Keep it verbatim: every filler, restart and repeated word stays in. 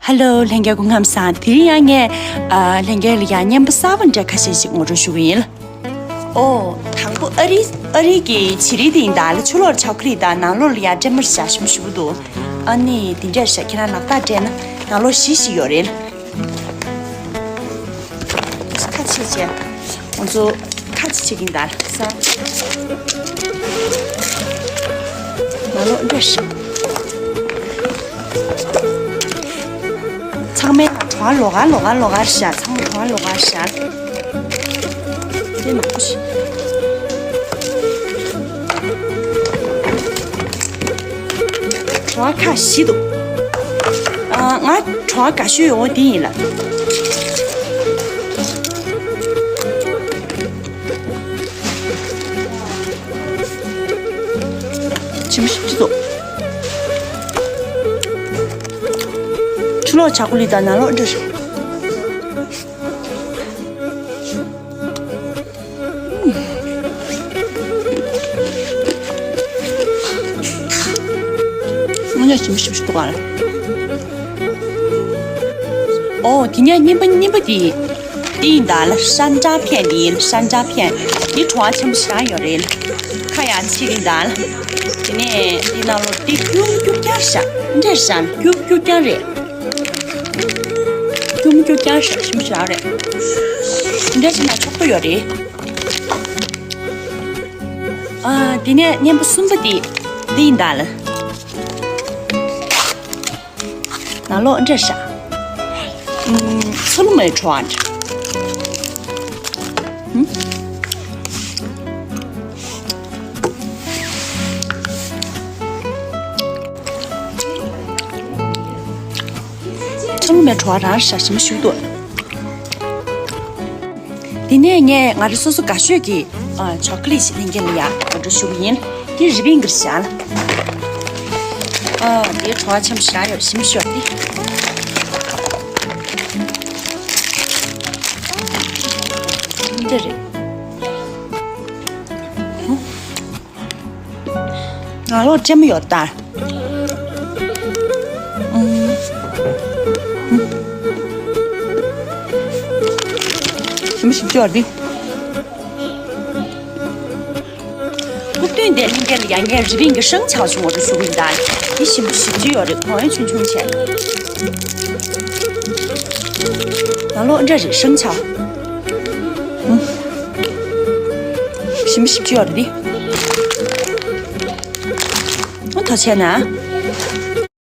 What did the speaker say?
ཧེ་ལོ། ལྷན་རྒྱས་སྐུ་ཁམས་བཟང་། དེ་རིང་ཡང་ངས་ཨ་ལྷན་རྒྱས་ལ་ཡང་བརྙན་པ་གསར་པ་འདྲ་ཁ་ཤས་ཤིག་ངོ་སྤྲོད་ཞུ་གི་ཡིན། ཨོ། དང་པོ་ཨ་རི་ཨ་རི་གི་བྱི་རིལ་དེ་ཡིན་ད་ལ། ཕྱི་ལོགས་ཆོ་ཀ་ལེ་ཊི་དང་ནང་ལོགས་ལ་ཡང་སྲན་མ་བཞག་ཞིམ་ཞིམ་འདུག་ཨ་ནི་དེ་འདྲ་བཞག་ཁྱེད་རང་ལག་རྟགས་སྤྲད་ན་ནང་ལོགས་ཞི་ཞིག་ཡོད་རེད། ཁ་ཕྱེ་བྱས། ང་ཚོ་ཁ་ཕྱེ་བྱེད་ཀྱིན་གདའ་ས། མ་ལོག་འདྲ་ཞིག་ཚང་མའི་གྲོ་བ་ལོག་ག་ལོག་ག་ལོག་ག་ཤར། ཚང་མ་གྲོ་བ་ལོག་ག་ཤར། དེ་ནག་པོ་ཞིག་གྲོ་བ་ཁ་ཞིག་འདུག་ཨ། ང་གྲོ་བ་དགའ་ཤོས་ཡོང་བ་འདི་ཡིན་ལ། ཞིམ་ཞིམ་ཅི་ཚོ། ཕྱི་ལོགས་ཆག་པོ་ལི་དང་ནང་ལོགས་འདྲ་ཞིག་ང་ཡང་ཞིམ་ཞིམ་ཞིག་འདུག་ག་ཨོ། དེ་ནས་རྙིང་པ་རྙིང་པ་དེ། དེ་ཡིན་ད་ལ། ཧྲན་ཀྲང་ཕན་དེ་ཡིན། ཧྲན་ཀྲང་ཕན་དེ་གྲོ་བ་ཆེན་པོ་ཞེ་དྲག་ཡོད་རེད། ཁ་ཡང་ཕྱིར་ཡིན་ད་ལ། དེ་ནས་དེ་ནང་ལོ་དེ་སྐྱུར་སྐྱུར་རྐྱང་ཞག་འདྲེ་ཞག་སྐྱུར་སྐྱུར་རྐྱང་རེད། སྐྱུར་སྐྱུར་རྐྱང་ཞག་ཞིམ་ཞག་རེད། འདྲེ་ཞག་ན་ཆོག་པོ་ཡོད་རེད། ཨ། དེ་ནས་རྙིང་པ་གསུམ་པ་དེ་འདི་ཡིན་ད་ལ། ནང་ལོགས་འདྲ་ཤག་ཚོ་ལུ་མའི་གྲོ་བ་འདྲ། ཚོ་ལུ་མའི་གྲོ་བ་རང་ཤག་ཞིམ་ཞིག་འདུག་དེ་ནས་ངས་ང་རང་སོ་སོ་དགའ་ཤོས་ཀྱི་ཨ། ཆོ་ཀ་ལེ་ཊི་ཞིག་ལྷན་རྒྱས་ལ་ཡ་ངོ་སྤྲོད་ཞུ་གི་ཡིན། དེ་རི་བིན་གི་ཞག་ལ། ཨ། དེ་གྲོ་བ་ཆེན་པོ་ཞག་ཡོད། ཞིམ་ཤོས་དེ། འདི་རེད། ནང་ལོགས་ལྕེ་མོ་ཡོད་ད། ཨུམ། ཞིམ་པོ་ཞིམ་པོ་ཡོད་འདི། སྐུ་མདུན་དེ་ལྷན་རྒྱས་ལ་ཡང་ངས་རི་བིན་གི་ཧྲེང་ཆའོ་ཞུ་ངོ་སྤྲོད་ཞུ་གི་ཡིན་ད། འདི་ཞིམ་པོ་ཞིམ་པོ་ཡོད་རེད། གོང་ཡང་ཆུང་ཆུང་བྱས། ནང་ལོགས་འདྲ་རེད། ཧྲེང་ཆའོ། ཞིམ་པོ་ཞིམ་པོ་ཡོད་རེད། ཨོ། ཐོ་ཆེ་ན།